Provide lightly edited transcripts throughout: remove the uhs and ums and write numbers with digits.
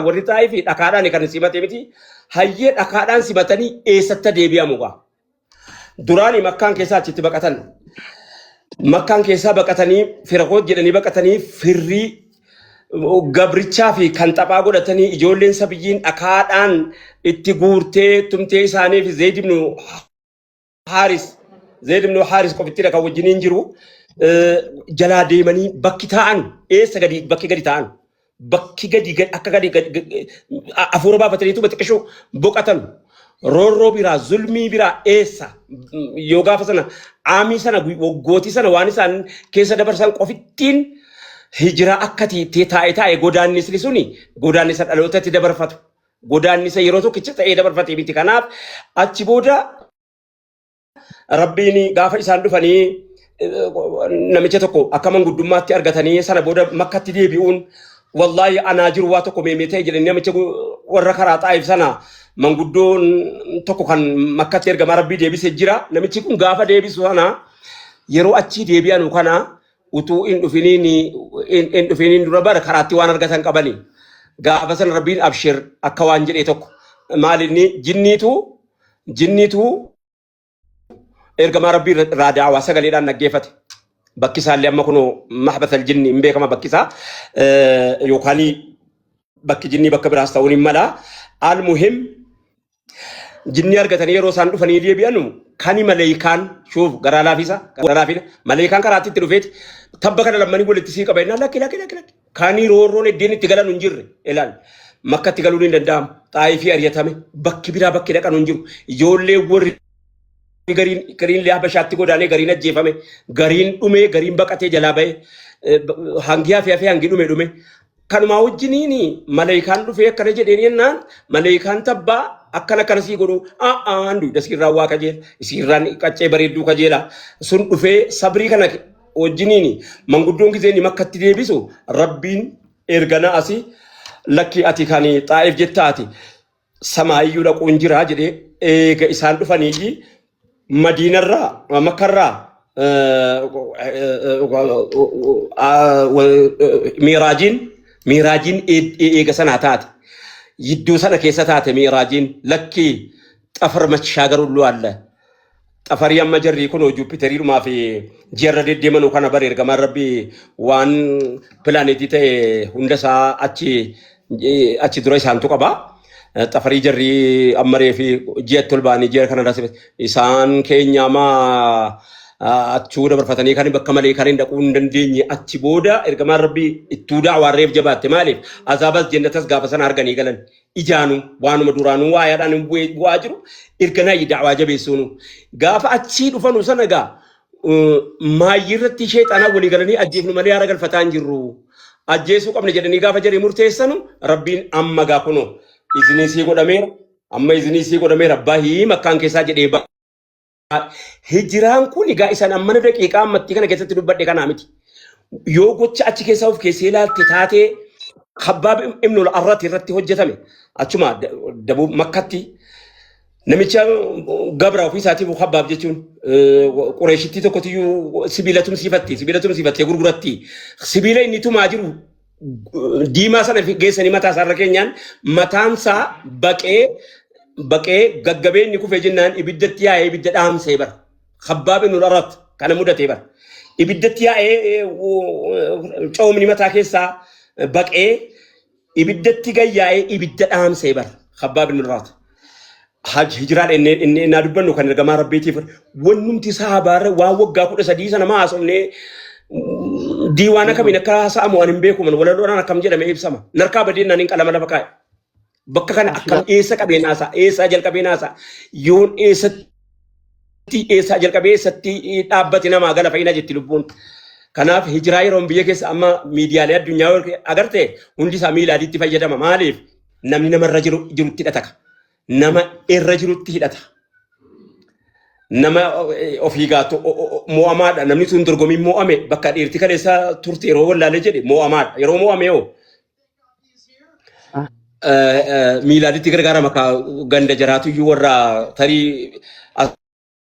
Warri Xaa'ifii dhakaadhaan kan simate miti. Hayyee, dhakaadhaan simatanii eessatti deebi'amu gaa? Duraanii Makkaan keessaa achitti baqatan. Makkaan keessaa baqatanii fira koot jedhanii baqatanii, firrii gabrichaa fi kan taphaa godhatanii, ijoolleen sabiyyiin dhakaadhaan itti guurtee tumtee isaanii fi Zeyd ibnu Haaris qofittidha kan wajjiniin jiru. Jalaa deemanii bakki taa'an eessa gadi, bakki gadi taa'an, bakki gadi akka gadi hafuura baafataniitu xiqqishuu boqatan, roorroo biraa, zulmii biraa eessa? Yoo gaafa sana aamii sana, waggootii sana waan isaan keessa dabarsan qofittiin hijiraa akka taa'e taa'e, godaannisni suni godaannisa dhalootatti dabarfatu, godaannisa yeroo tokkicha ta'ee dabarfate miti. Kanaaf achi booda Rabbiin gaafa isaan dhufanii namicha tokko akka manguddummaatti argatanii, sana booda Makkatti deebi'uun wallaahi anaa jiru waa tokko meemee ta'e jedhanii, namicha warra karaa Xaayif sana manguddoon tokko kan Makkatti ergamaa Rabbii deebisee jira. Namichi kun gaafa deebisu sana, yeroo achii deebi'anu kana utuu hin dhufiniin dura bara karaatti waan argatan qabani. Gaafa sana Rabbiin abshir akka waan jedhee tokko, maal inni jinniitu ergamaa Rabbii irraa daawaa sagaleedhaan dhaggeeffate. Bakki isaallee amma kunoo mahbasal jinni hin beekama bakki isaa, yookaan bakki jinnii bakka biraas ta'uun hin mala. Almuhim, jinnii argatanii yeroo isaan dhufanii deebi'anu kani maleekaan shuuf garaa laafisa, garaa laafina maleekaan karaatti itti dhufeeti tabba kana lammanii walitti sii qaba jennaan, lakki, lakki, lakki, lakki, kani roorroon iddeen itti galan hin jirre. Ilaal, Makkatti galuun hin danda'amu, Xaayifii ari'atame, bakki biraa bakki dhaqan hin jiru. Ijoollee warri gariin gariin illee Habashaatti godaanee, gariin ajjeefame, gariin dhume, gariin baqatee jalaa ba'e, hangi hafee hafee, hangi dhume dhume. Kanumaa wajjiniin maleekaan dhufee akkana jedheen jennaan, maleekaan tabbaa akkana akkana sii godhu a'aan dugda isiirraan waa kajeela, isiirraan qaccee bareedduu kajeela sun dhufee, sabrii kana wajjiniin manguddoon gizeen Makkatti deebisu, Rabbiin ergana asii lakki, ati kan Xaa'if jettaati samaa'iyyuu dhaquun jira jedhee, eega isaan dhufanii Madiinarraa Makkarraa miiraajiin eega sanaa taate, yidduu sana keessa taate miiraajiin. Lakki, xafar mashaagar hulluu alla xafarii amma jarri kun Juupiteriidhumaa fi ji'arra deddeemanuu kana bare ergamaan Rabbii waan pilaanetii ta'e hunda isaa achi achi dura isaantu qaba. Xafarii jarri ammaree fi ji'atti ol ba'anii ji'a kanarra isaan keenyaamaa achuu dabarfatanii kan bakka malee kan hin dhaquu hin dandeenye. Achi booda ergamaan Rabbii ittuu da'awaan reef jabaatte. Maaliif? Azaabas jennatas gaafa sana arganii galan ijaanu, waanuma duraanuu waayaadhaan hin bu'aa jiru erganaa da'awaa jabeessuunu. Gaafa achii dhufanu sana gaa maayyii irratti sheexanaa walii galanii ajjeefnu malee haara galfataa hin jirru. Ajjeesuu qabna jedhanii gaafa jedhee murteessanu, Rabbiin amma gaa kunoo izinii sii godhameera. Amma izinii sii godhameera, bahii Makkaan keessaa jedhee ba'a. Hijiraan kun egaa isaan ammana daqiiqaa ammatti kana keessatti dubbadhe kanaa miti. Yoo gocha achi keessaa of keessee ilaalte taatee, Kabbaab ibnul Arratti irratti hojjetame achuma dabuu Makkatti, namicha gabra ofii isaatiif Kabbaab jechuun Qureeshittii tokkotiyyuu sibiila tumsiifatti, sibiila tumsiifattee gurguratti. Sibiila inni tumaa jiru diimaa sana geessanii mataa isaarra keenyaan mataan isaa baqee baqee gaggabee inni kufee jennaan ibiddatti yaa'ee ibidda dhaamsee bara. Kabbaab ibnul Arat kana mudatee bara. Ibiddatti yaa'ee coomni mataa keessaa baqee ibiddatti gayyaa'ee ibidda dhaamsee bara. Kabbaab ibnul Arat. Hijiraan inni innaa dubbannu kan ergamaa Rabbiitiif wannumti saabaarra waan waggaa 13 sana maa haasofnee diiwaana kamiin akka haasa'amu waan hin beeku, man walaloodhaan akkam jedhamee ibsama. Narkaa badeen naan hin qalama lafa kaa'e. Bakka kana akkam eessa qabeen haasa'a, eessaa jalqabeen haasa'a, yoon eessatti eessaa jalqabee eessatti dhaabbate namaa gala fayyina jetti lubbuun. Kanaaf hijiraa yeroon biyya keessa amma miidiyaalee addunyaa yoo agarte hundi isaa miilaadiitti fayyadama. Maaliif? Namni namarra jiru jirutti hidhata. Nama irra jirutti hidhata. Nama ofii gaatu mo'amaadha. Namni sun dorgomiin mo'ame bakka dhiirti kaleessa turte yeroo wallaalee jedhe mo'amaadha. Yeroo mo'ame hoo miilaaditti gargaarama ka ganda jaraatu iyyuu warra tarii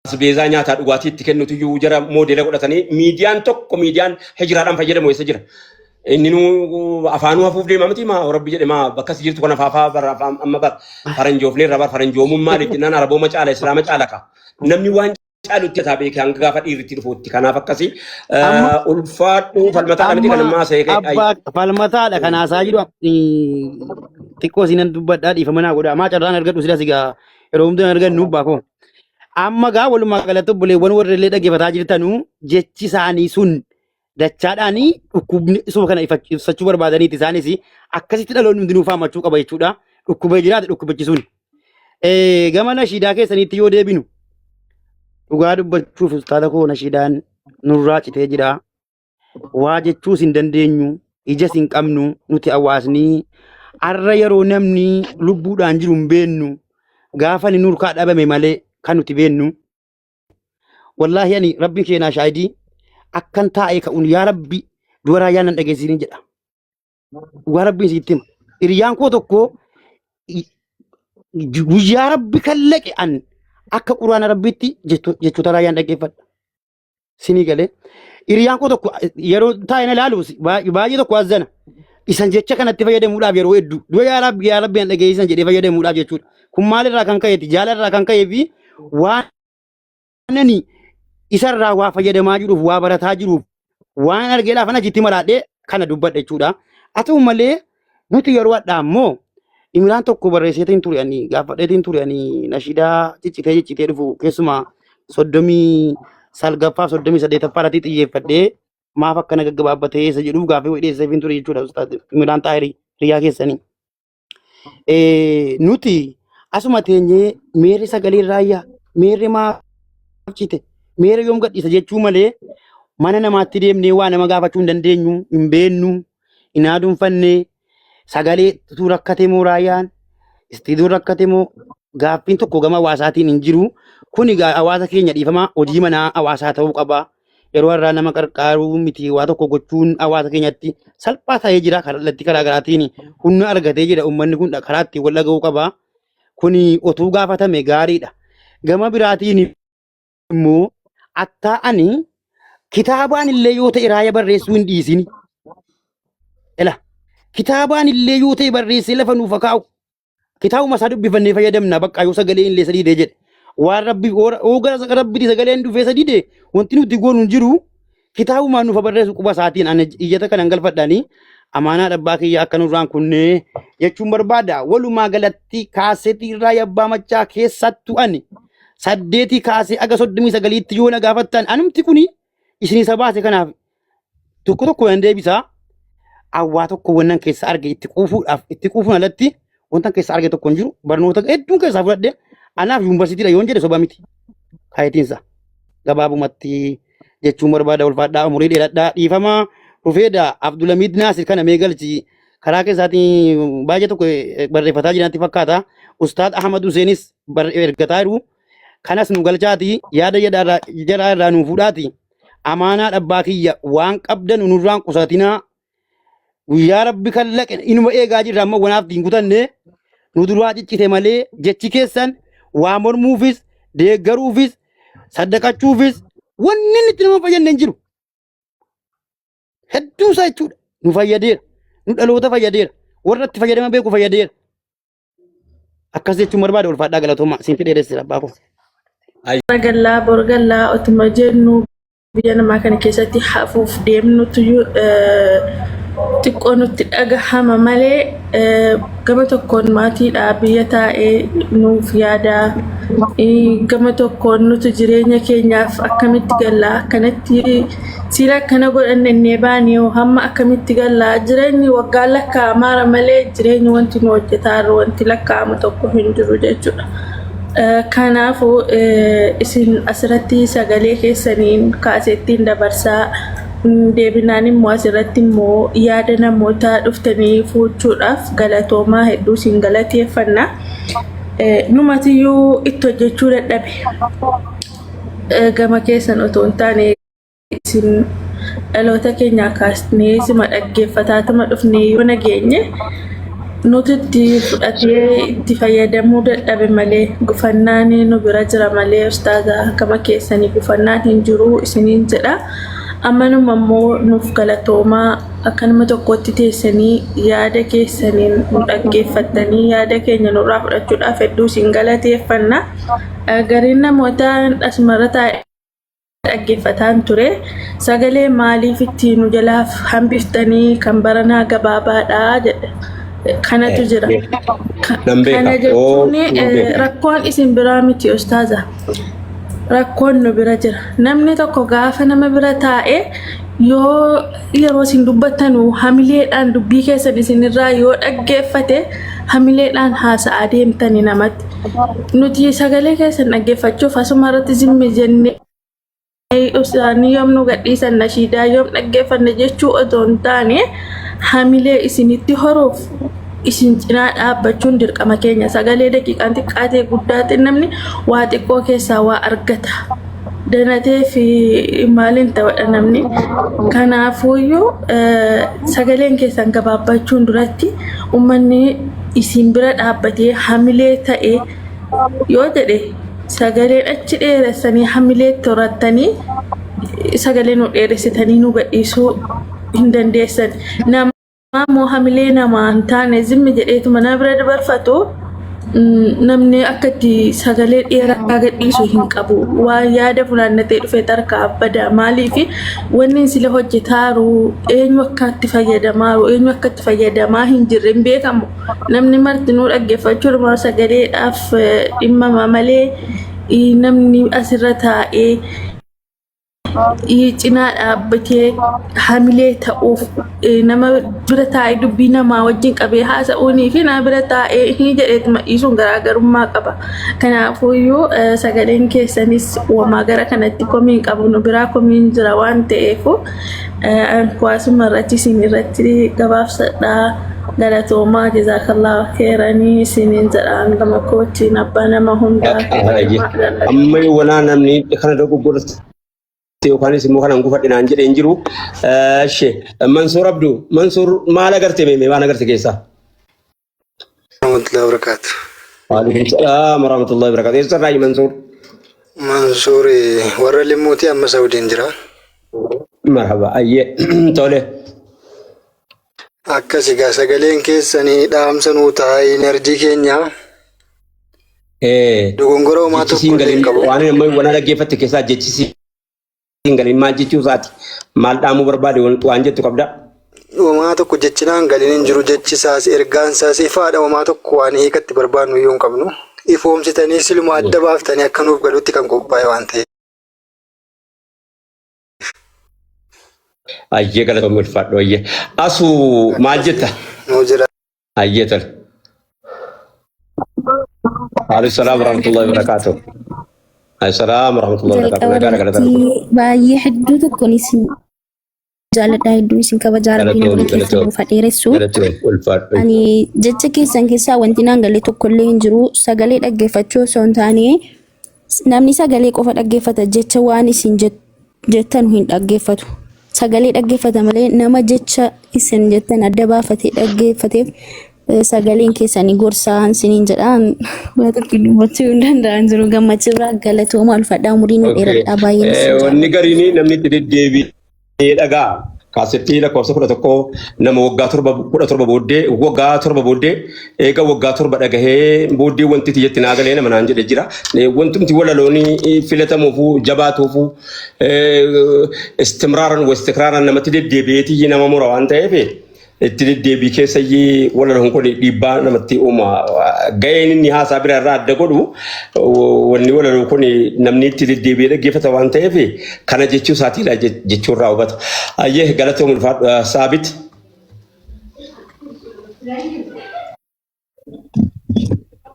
asbeezaa nyaataa dhugaatii itti kennutu iyyuu jara moodeela godhatanii, miidiyaan tokko miidiyaan hijiraadhaan fayyadamu eessa jira? Inni nuu afaanuu hafuuf deema miti maa rabbi jedhe maa bakka si jirtu kana faafaa bara afaan amma bar faranjoofne irra bar faranjoomuun maaliif jennaan arabooma caala islaama caala ka. Namni waan caalutti isaa beeke hanga gaafa dhiirritti dhufuutti kanaaf akkasi Amma ulfaadhu falmataadha miti kan amma ammaa seeqee abbaa falmataadha kan haasaa jiru xiqqoo isinan dubbadhaa dhiifama naa godha maa carraan argadhu silas egaa yeroo hundaa hin argannu abbaa koo. Amma gaa walumaa galatti obboleewwan warra illee dhaggeeffataa jirtanuu jechi isaanii sun dachaadhaan dhukkubni isuma kana ibsachuu barbaadaniiti isaanis akkasitti dhaloonni hundinuu faammachuu qaba jechuudha. Dhukkubee jiraate dhukkubichi sun. Gama nashiidaa keessaniitti yoo deebinu dhugaa dubbachuuf ustaada koo nashiidaan nurraa citee jira. Waa jechuus hin dandeenyu, ijas hin qabnu nuti hawaasni har'a yeroo namni lubbuudhaan jiru hin beennu gaafa inni nurkaa dhabame malee kan nuti beennu. Wallaahi ani rabbiin keenaa shaahidii akkan taa'ee ka'uun yaa rabbi du'a raayyaa nan dhageessisiin jedha. Dhugaa rabbiin sitti hima. Hiriyaan koo tokko guyyaa rabbi kallaqe an akka quraana rabbiitti jechoota raayyaan dhaggeeffadha. Sinii galee. Hiriyaan koo tokko yeroo taa'ee na ilaalu baay'ee tokko azzana. Isan jecha kanatti fayyadamuudhaaf yeroo hedduu du'a yaa rabbi yaa rabbi an dhageessisan jedhee fayyadamuudhaaf jechuudha. Kun maalirraa kan ka'eeti jaalarraa kan ka'ee fi waan ani isarraa waa fayyadamaa jiruuf waa barataa jiruuf waan argeedhaaf ana achitti maraadhee kana dubbadha jechuudha. Haa ta'u malee nuti yeroo hadhaa immoo Imiraan tokko barreesseetiin ture ani gaafadheetiin ture ani nashiidaa ciccitee ciccitee dhufu keessumaa 39ffaa 38ffaa irratti xiyyeeffadhee maaf akkana gaggabaabbatee isa jedhuuf gaaffii wayii dhiyeesseefiin ture jechuudha Ustaaz Imiraan Xaahirii hiriyaa keessanii. Nuti asuma teenyee meerri sagalee raayyaa meerri maaf cite meerri yoom gadhiisa jechuu malee mana namaatti deemnee waa nama gaafachuu hin dandeenyu hin beennu hin aduunfanne sagalee tu rakkate moo raayyaan istiidoo rakkate moo gaaffiin tokko gama hawaasaatiin hin jiru kun egaa hawaasa keenya dhiifama hojii manaa hawaasaa ta'uu qaba. Yeroo har'aa nama qarqaaruu miti waa tokko gochuun hawaasa keenyatti salphaa ta'ee jira kallattii karaa garaatiin humna argatee jira uummanni kun karaa ittiin wal dhaga'uu qaba. Kuni otuu gaafatame gaariidha. Gama biraatiin immoo attaa ani kitaabaan illee yoo ta'e raaya barreessuu hin dhiisini. Ela kitaabaan illee yoo ta'e barreessee lafa nuuf haa kaa'u. Kitaabuma isaa dubbifannee fayyadamna bakka yoo sagalee illee sadii dee jedhe. Waan rabbi yoo gara rabbitti sagaleen dhufee sadii dee wanti nuti goonu hin jiru. Kitaabumaan nuuf barreessu quba isaatiin ani iyyata kanan galfadhaani amaanaa dhabbaa kiyya akka nurraan kunnee jechuun barbaada. Walumaa galatti kaasetii irraa yabbaa machaa keessattuu ani 8 kaasee aga 39tti yoo na gaafattan anumti kuni isin isa baase kanaaf tokko tokko nan deebisa. Awwaa tokko wannan keessa arge itti quufuudhaaf itti quufuun alatti wantan keessa arge tokko hin jiru. Barnoota hedduun keessaa fudhadhe anaaf yuunivarsiitiidha yoon jedhe soba miti. Kaayitiinsa gabaabumatti jechuun barbaada ulfaadhaa umurii dheeradhaa dhiifama rufeeda Abdulhamid Naasir kana mee galchi karaa keessaatiin baay'ee tokko barreeffataa jiranatti fakkaata. Ustaad Ahmad Huseenis ergataa jiru. Kanas nu galchaati yaada jaraa irraa nu fuudhaati. Amaanaa dhabbaa kiyya waan qabdan nurraan qusatinaa. Guyyaa rabbi kan laqe inuma eegaa jirra amma wanaaf hin kutanne nu duraa ciccite malee jechi keessan waa mormuufis deeggaruufis saddaqachuufis wanni inni itti nama fayyadne hin jiru. Hedduu isaa jechuudha. Nu fayyadeera. Nu dhaloota fayyadeera. Warra itti fayyadama beeku fayyadeera. Akkas jechuun barbaada ulfaadhaa galatoomaa. Siin fidheeressi abbaa koo. Gallaa bor gallaa otuma jennu biyya namaa kana keessatti hafuuf deemnutu xiqqoo nutti dhagahama malee gama tokkoon maatiidha biyya taa'ee nuuf yaada gama tokkoon nuti jireenya keenyaaf akkamitti gallaa akkanatti siila akkana godhanne innee baane hoo hamma akkamitti gallaa jireenyi waggaa lakkaa'amaara malee jireenyi wanti nu hojjetaa jirru wanti lakkaa'amu tokko hin jiru jechuudha. Kanaafuu isin asirratti sagalee keessaniin kaasettiin dabarsaa deebinaan immoo asirratti immoo yaada namootaa dhuftanii fuuchuudhaaf galatoomaa hedduu isin galateeffanna. Numatiyyuu itti hojjechuu dadhabe. Gama keessan otoo hin taane isin dhaloota keenyaa kaasnee sima dhaggeeffataatuma dhufnee yoo nageenye nuti itti fudhatee itti fayyadamuu dadhabe malee gufannaan nu bira jira malee ustaaza gama keessanii gufannaan hin jiru isiniin jedha. Ammanuma immoo nuuf galatoomaa. Akka nama tokkootti teessanii yaada keessaniin nu dhaggeeffattanii yaada keenya nurraa fudhachuudhaaf hedduu isin galateeffanna. Gariin namoota asumarra taa'e dhaggeeffataan ture. Sagalee maaliif itti nu jalaaf hambiftanii kan baranaa gabaabaadha jedhe. Kanatu jira. Nan beeka. Kana Oo, jechuun nan beeka. rakkoon isin biraa miti ustaaza. Rakkoon nu bira jira. Namni tokko gaafa nama bira taa'e yoo yeroo isin dubbattanu hamileedhaan dubbii keessan isinirraa yoo dhaggeeffate hamileedhaan haasa'aa deemtani namatti. Nuti sagalee keessan dhaggeeffachuuf asuma irratti zimmi jennee isaanii yoom nu gadhiisan nashiidaa yoom dhaggeeffanne jechuu otoo hin taane hamilee isinitti horuuf isin cinaa dhaabbachuun dirqama keenya. Sagalee daqiiqaan xiqqaatee guddaatti namni waa xiqqoo keessaa waa argata. Danatee fi maaliin ta'udha namni. Kanaafuyyuu sagaleen keessan gabaabbachuun duratti uummanni isin bira dhaabbatee hamilee ta'e yoo jedhe sagaleen achi dheeressanii hamilee itti horattanii sagalee nu dheeressitanii nu gadhiisuu hin dandeessan. Nama immoo hamilee namaa hin taane zimmi jedheetuma nama bira dabarfatu namni akka itti sagalee dheeraa gadhiisu hin qabu. Waan yaada funaannatee dhufe tarkaa bada. Maaliif wanni sila hojjetaaru eenyu akka itti fayyadamaaru eenyu akka itti fayyadamaa hin jirre hin beekamu. Namni martinuu dhaggeeffachuudhuma sagaleedhaaf dhimmama malee namni asirra taa'ee cinaa dhaabbatee hamilee ta'uuf nama bira taa'ee dubbii namaa wajjin qabee haasa'uunii fi nama bira taa'ee hin jedheetuma dhiisuun garaagarummaa qaba. Kanaafuyyuu sagaleen keessanis wamaa gara kanatti komiin qabu nu biraa komiin jira waan ta'eef kuwaasuma irratti isin irratti gabaabsadha. Galatoomaa jazaakallaahu keeranii isiniin jedha hangama kootiin abbaa nama hundaa kabajamaa jaalladha. Amma wanaa namni kana dogoggorte yookaanis immoo kana hin gufadhe naan jedhee hin jiru. Ishee Mansuur Abduu Mansuur maal agarte meemee waan agarte keessaa? Warahmatullahi wabarakatuh. Waalaikum salaam warahmatullahi wabarakatuh. Eessa irraa Mansuur? Mansuur warra Limmuuti amma Saudiin jira. Marhaba ayyee tole. Akkas egaa sagaleen keessanii dhaamsa nuu ta'a enerjii keenya dogongora homaa Jechi siin tokko illee hin galin qabu. waan amma waan dhaggeeffatte keessaa jechi siin galin maal jechuu isaati maal dhaamuu barbaade waan jettu qabda. Homaa tokko jechinaan galin hin jiru jechi isaas ergaan isaas ifaadha homaa tokko waan hiikatti barbaannu iyyuu hin qabnu. Ifoomsitanii siluma adda baaftanii akka nuuf galutti kan qophaa'e waan ta'eef. Ayyee galatoomii ulfaadhu ayyee. Asu maal jetta? Nuu jira. Ayyee tole. Waalaikum salaam warahmatullahi wabarakatuh. Waalaikum salaam warahmatullahi wabarakatuh. Jalqaba Nagaa galata irratti baay'ee hedduu tokkoon isin jaalladha hedduu isin kabajaa rabbiin Galatoomii umurii keessan galatoomii nuuf haa dheeressu. galatoomii ulfaadhu. Ani jecha keessan keessaa wanti naan galee tokkollee hin jiru sagalee dhaggeeffachuu osoo hin taane namni sagalee qofa dhaggeeffata jecha waan isin jettanu hin dhaggeeffatu. Sagalee dhaggeeffata malee nama jecha isin jettan adda baafatee dhaggeeffateef sagaleen keessanii gorsaa isiniin jedha. Waa tokko dubbachuu hin danda'an jiru gammachuu irraa galatooma ulfadhaa umurii nu Okay. dheeradhaa baay'een isin Wanni jaalladha. gariin namni itti deddeebi'ee dhagaa. Kaasettii lakkoofsa 11 nama waggaa 17 booddee waggaa 7 booddee eega waggaa 7 dhagahee booddee wanti tiyyatti naa galee nama naan jedhe jira. Wantumti walaloon filatamuufu jabaatuufu istimraaran wa istikraaran namatti deddeebi'eetii nama mura waan ta'eef itti deddeebii keessayyii walaloon kun dhiibbaa namatti uuma. Ga'een inni haasaa bira irraa adda godhu wanni walaloo kun namni itti deddeebi'ee dhaggeeffata waan ta'eef kana jechuu isaatiidha jechuu irraa hubata. Ayyee galatoom ulfaadhu Saabit.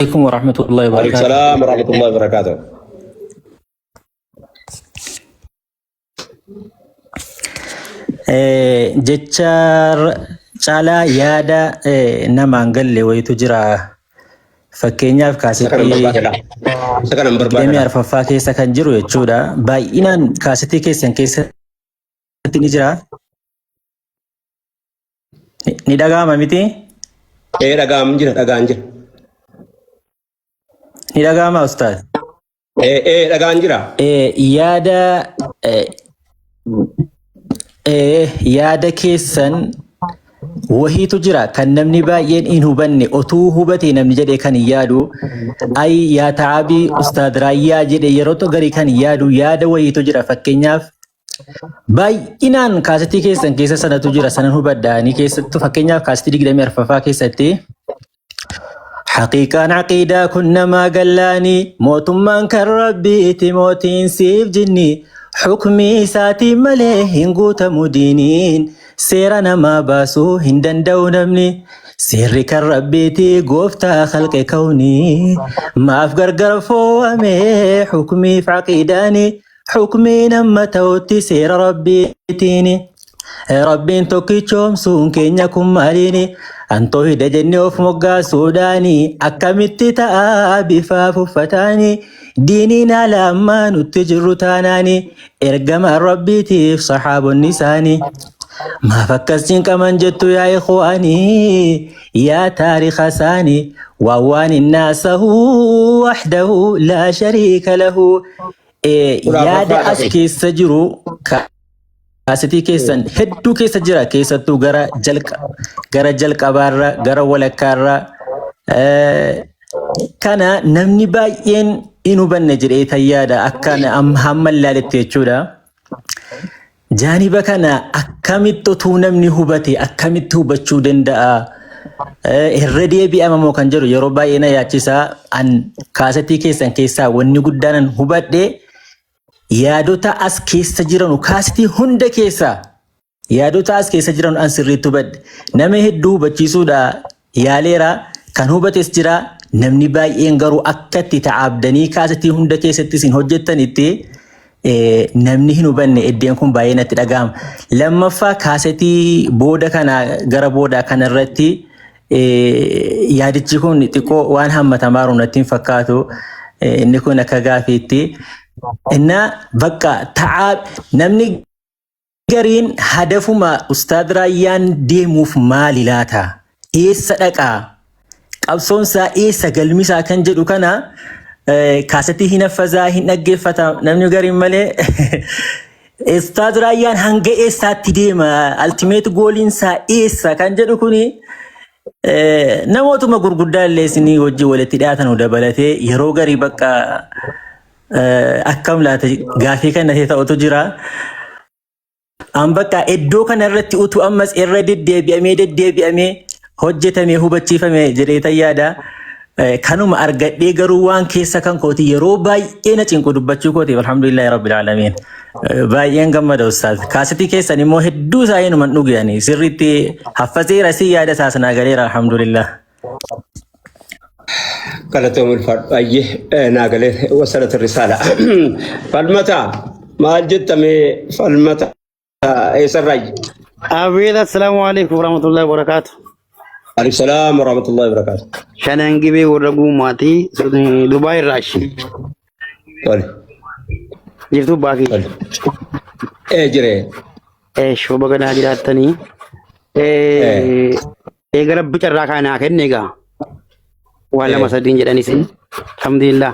عليكم ورحمة الله Waalaikum وبركاته salaam warahmatullahi wabarakatuh. Jecha caalaa yaada namaan galle wayitu jira. Fakkeenyaaf Isa kanan kaasetii barbaadadha. Isa kanan digdamii barbaadadha. arfaffaa keessa kan jiru jechuudha. Baay'inaan kaasetii keessan keessatti ni jira. Ni dhaga'ama miti? Ee dhagaan jira dhagaan jira. Ni dhaga'ama ustaaz? Ee dhagaan jira. Yaada Yaada keessan wahiitu jira kan namni baay'een hin hubanne, otuu hubate namni jedhee kan hin yaadu, ay yaa ta'abii Ustaad Raayyaa jedhe yeroo tokko garii kan hin yaadu yaada wahiitu jira. Fakkeenyaaf, baay'inaan kaasetii keessan keessa sanatu jira, sanan hubadhaanii keessattuu, fakkeenyaaf, kaasetii 24ffaa keessatti Haqiiqaan aqiidaa kun namaa gallaanii, mootummaan kan Rabbiiti, mootiin siif jinni, hukmii isaatiin malee hin guutamu diiniin, seera namaa baasuu hin danda'u namni, seerri kan Rabbiiti, gooftaa khalqe kawnii, maaf gargar foo'ame hukmiif aqiidaani, hukmiin amma ta'utti seera Rabbiitiini. Rabbiin tokkichoomsuun keenya kun maaliini? Antoo hidha jennee of moggaasuudhaani akkamitti ta'a bifaaf uffataani? Diiniin haala ammaa nutti jirru taanaani, ergamaan Rabbiitiif sahaabonni isaanii maaf akkas cinqaman jettu yaa ikhwaanii, yaa taariika isaanii, waan waan innaasahu wahdahu laa shariika lahu. Kudha Yaada afuraffaadha as kun. keessa jiru kaasetii keessan hedduu keessa jira, keessattuu gara jalqabaarra, gara walakkaarra. Kana namni baay'een hin hubanne jedhee tayyaada akka hamma ilaaletti jechuudha. Jaaniba kana akkamitti utuu namni hubate, akkamitti hubachuu danda'a? Irra deebi'ama moo kan jedhu yeroo baay'ee na yaachisaa. An kaasetii keessan keessaa wanni guddaan an hubadhe, yaadota as keessa jiranu, kaasetii hunda keessaa yaadota as keessa jiran an sirriitti hubadhe. Nama hedduu hubachiisuudha yaaleera, kan hubates jira. Namni baay'een garuu akka itti ta'aabdanii kaasetii hunda keessatti isin hojjettanitti namni hin hubanne iddeen kun baay'ee natti dhaga'ama. Lammaffaa, kaasetii booda kana, gara boodaa kanarratti yaadichi kun xiqqoo waan hammatamaaru natti hin fakkaatu. Inni kun akka gaafiitti. Innaa bakka ta'aa namni gariin hadafuma Ustaad Raayyaan deemuuf maali laata? Eessa dhaqaa? Qabsoon isaa eessa, galmi isaa kan jedhu kana kaasetii hin haffazaa, hin dhaggeeffata namni gariin malee, Ustaad Raayyaan hanga eessaatti deema, ultimate goaliin isaa eessa kan jedhu kuni namootuma gurguddaa illee isinii wajjin walitti dhiyaatan dabalatee yeroo garii bakka akkam laata gaafii kana ta'utu jira. An bakka iddoo kana irratti utuu ammas irra deddeebi'amee deddeebi'amee hojjetamee hubachiifame jedhee tayyaada. Kanuma argadhee garuu waan keessa kan kooti yeroo baay'ee na cinqu dubbachuu kootiif alhamdulillahi rabbil aalamiin. Baay'een gammada, ustaaz. Kaasetii keessan immoo hedduu isaa inuman dhuge, ani sirriitti haffazeera, si yaada isaas naa galeera, alhamdulillah. Galatoom, ulfaadhu. Ayyee, naa galee, wasalatu risaala. Falmata, maal jettamee, Falmata, eessarraa? Abeet, assalaamu alaikum warahmatullahi wabarakatuh. Alaikum salaam warahmatullahi wabarakatuh. Shanan Gibee warra guumaatii Dubaay irraa ashi. Tole. Jirtuu baakii? Tole. Ee, jiree. Eesh, baga naa jiraattanii. Eega Rabbi carraa kanaa kenne egaa. Waan lama sadiin jedhanis. Alhamdulillah.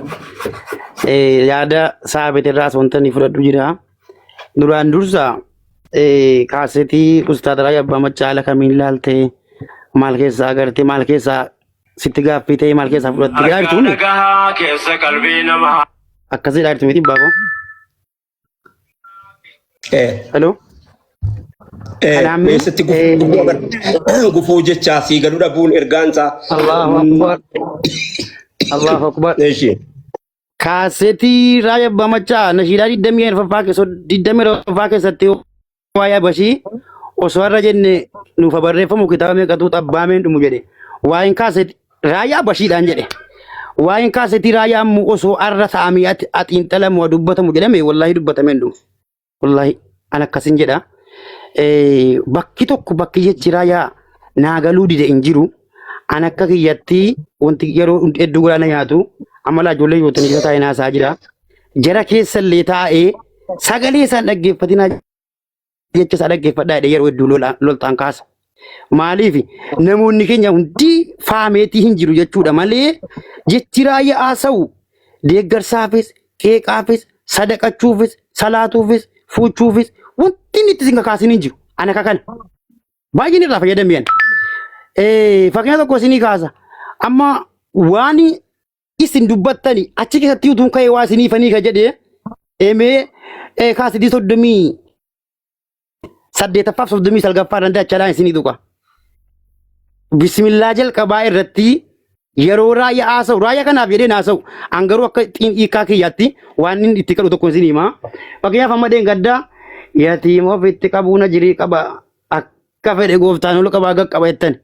Yaada saabit irraas wanta inni fudhadhu jira. Duraan dursa kaasetii Ustaad Raayyaa Abbaa Maccaa haala kamiin ilaalte, maal keessaa agarte, maal keessaa sitti gaaffii ta'e, maal keessaa fudhatte jedhaa jirtuuni? Dhagahaa keessa qalbii namaa. Akkas jedhaa jirtu miti, baaboo? Hello? Kanaaf Eessatti gufuu gufuu jechaa sii galuu dhabuun ergaan isaa. Allahu Akbar. Allahu Akbar. Eeshi. Kaasetii Raayyaa Abbaa Maccaa nashiidaa 24ffaa keessa, 24ffaa keessatti waa'ee Abashii osoo har'a jenne nuuf haa barreeffamu, kitaaba meeqatu xabbaameen dhumu jedhe. Waa'een kaasetii Raayyaa Abashiidhaan jedhe. Waa'een kaasetii Raayyaa ammoo osoo har'a ta'amee xiinxalamu, haa dubbatamu jedhame, wallaahi dubbatamee hin dhumu. Wallaahi an akkasin jedha. Bakki tokko bakki jechi Raayyaa naa galuu dide hin jiru. An akka kiyyatti wanti yeroo hedduu galaana nyaatu amala ijoollee yootanii keessa taa'ee naasaa jira. Jara keessa illee taa'ee sagalee isaan dhaggeeffatinaa, jecha isaa dhaggeeffadhaa jedhee yeroo hedduu loltaan kaasa. Maaliif namoonni keenya hundi faameetii hin jiru jechuudha malee, jechi Raayyaa haasa'u deeggarsaafis, qeeqaafis, sadaqachuufis, salaatuufis, fuuchuufis wanti inni itti isin kakaasin hin jiru. Ana akka kana. Baay'een irraa fayyadame ani. Fakkeenya tokko isinii kaasa. Amma waan isin dubbattani achi keessatti utuun ka'ee waa isinii fanii ka jedhee emee kaasitii 38ffaaf 39ffaa irratti achaadhaan isinii tuqa. Bismillaa jalqabaa irratti yeroo raayyaa haasa'u raayyaa kanaaf jedhee haasa'u an garuu akka hiikaa kiyyaatti waan inni itti qabu tokko isin hima. Fakkeenyaaf amma deengaddaa yatiima ofitti qabuu na jirii qaba akka fedhe gooftaan ol qabaa qaqqaba jettan.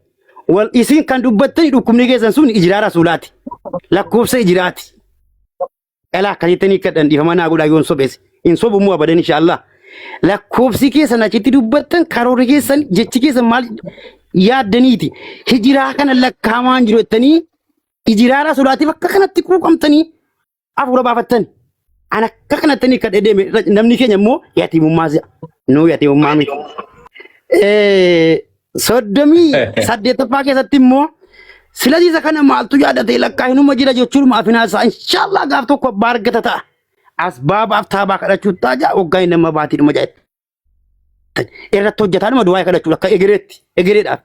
Wal isin kan dubbattani dhukkubni keessan sun ijiraa rasuulaati. Lakkoofsa ijiraati. Dhala akkasitti ni kadhan dhiifama naa godhaa yoon sobes. Hin sobu immoo abadan inshaallah. Lakkoofsi keessan achitti dubbattan karoorri keessan jechi keessan maal yaaddaniiti. Hijiraa kana lakkaamaan jiru jettanii hijiraa rasuulaatiif akka kanatti quuqamtanii hafuura baafattan. An akka kanatti ni kadhee deeme namni keenya immoo yatiimummaa si'a. Nuu yatiimummaa miti. 38ffaa keessatti immoo silasiisa kana maaltu yaadate lakkaa hinuma jira jechuun maafinaa isaa inshaallah gaaf tokko abbaa argata ta'a. Asbaabaaf taabaa kadhachuu ta'a waggaa inni nama baatii dhuma jedhe. Irratti hojjetaa dhuma du'aa kadhachuu akka egereetti egereedhaaf.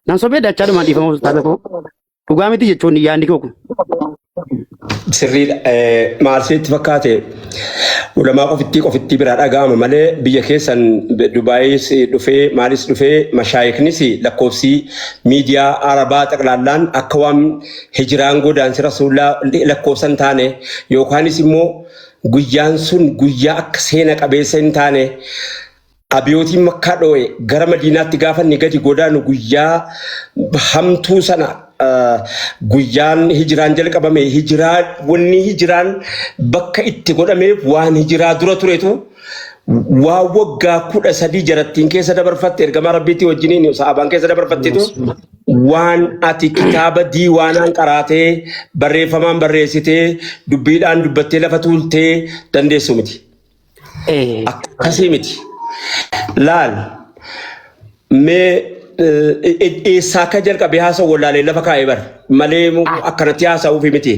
Nan sobee dachaadhumaan dhiifama ustaaza koo. Dhugaa miti jechuun yaadni koo kun. Sirriidha. Maal sitti fakkaate ulamaa qofittii qofittii biraa dhaga'ama malee biyya keessan Dubaayis dhufee maalis dhufee mashaayiknis lakkoofsi miidiyaa Arabaa xaqlaallaan akka waan hijiraan godaansi rasuulaa lakkoofsa hin taane yookaanis immoo guyyaan sun guyyaa akka seena qabeessa hin taane Abiyootiin Makkaa dhoo'e gara Madiinaatti gaafa inni gadi godaanu guyyaa hamtuu sana guyyaan hijiraan jalqabame hijiraa wanni hijiraan bakka itti godhameef waan hijiraa dura turetu waan waggaa 13 jarattiin keessa dabarfatte ergamaa rabbiitti wajjiniin sahaabaan keessa dabarfattetu waan ati kitaaba diiwaanaan qaraatee barreeffamaan barreessitee dubbiidhaan dubbattee lafa tuultee dandeessu miti. Akkasii miti. Laal mee eessaa akka jalqabe haasa'u wallaalee lafa kaa'ee bar malee akkanatti haasa'uufi miti.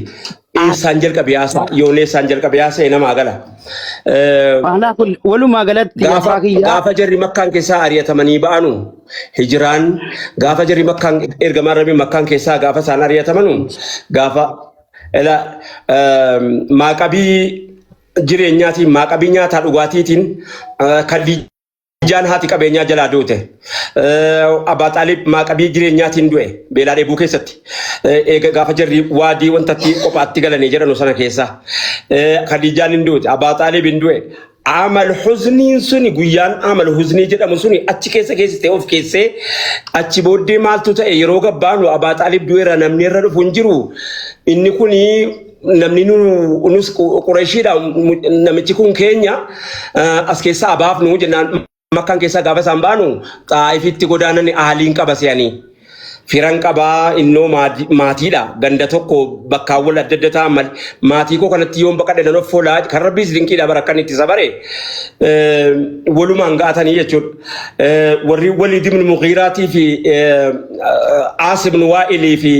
Eessaan jalqabe haasa'a yoon eessaan jalqabe haasa'e namaa gala. Alaa kun walumaa galatti Gaafa abbaa kiyyaa gaafa jarri makkaan keessaa ari'atamanii ba'anu hijiraan gaafa jarri makkaan ergamaan rabbii makkaan keessaa gaafa isaan ari'atamanu gaafa ila maaqabii jireenyaatiin maaqabii nyaataa dhugaatiitiin Khadiijaan haati qabeenyaa jalaa duute. Abbaa Xaalib maaqabii jireenyaatiin du'e beelaa dheebuu keessatti. Eega gaafa jarri waadii wantatti kophaatti galanii jedhanu sana keessa. Khadiijaan hin duute Abbaa Xaalib hin du'e. Amal huzniin suni guyyaan amal huznii jedhamu suni achi keessa keessite of keessee achi booddee maaltu ta'e yeroo gabbaanu Abbaa Xaalib du'eera namni irra dhufu hin jiru. Inni kuni namni nu nus Qureeshiidha namichi kun keenya as keessaa abaafnu jennaan makkaan keessaa gaafa isaan baanu xaa'ifitti godaanan ahaliin qaba se'anii. Firan qabaa innoo maatiidha ganda tokko bakkaawwan adda adda ta'an malee maatii koo kanatti yoon baqadhe nan of foolaa kan rabbiis dinqiidha bara akkan itti sabare walumaan ga'atanii jechuudha. Warri Waliid ibn Mughiiraatii fi Aas ibn Waa'ilii fi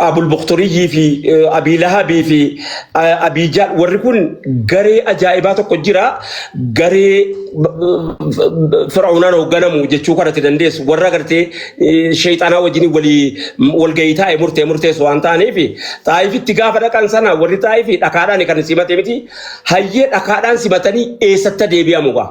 Abul Bukhturiyyii fi Abii Lahabii fi Abii Jaal warri kun garee ajaa'ibaa tokko jira. Garee Fir'aunaan hoogganamu jechuu kanatti dandeessu. Warra agartee sheexanaa wajjin walii walgahii taa'e murtee murteessu waan ta'aniif Xaa'ifitti gaafa dhaqan sana warri Xaa'ifii dhakaadhaan kan simate miti. Hayyee dhakaadhaan simatanii eessatti deebi'amu gaa?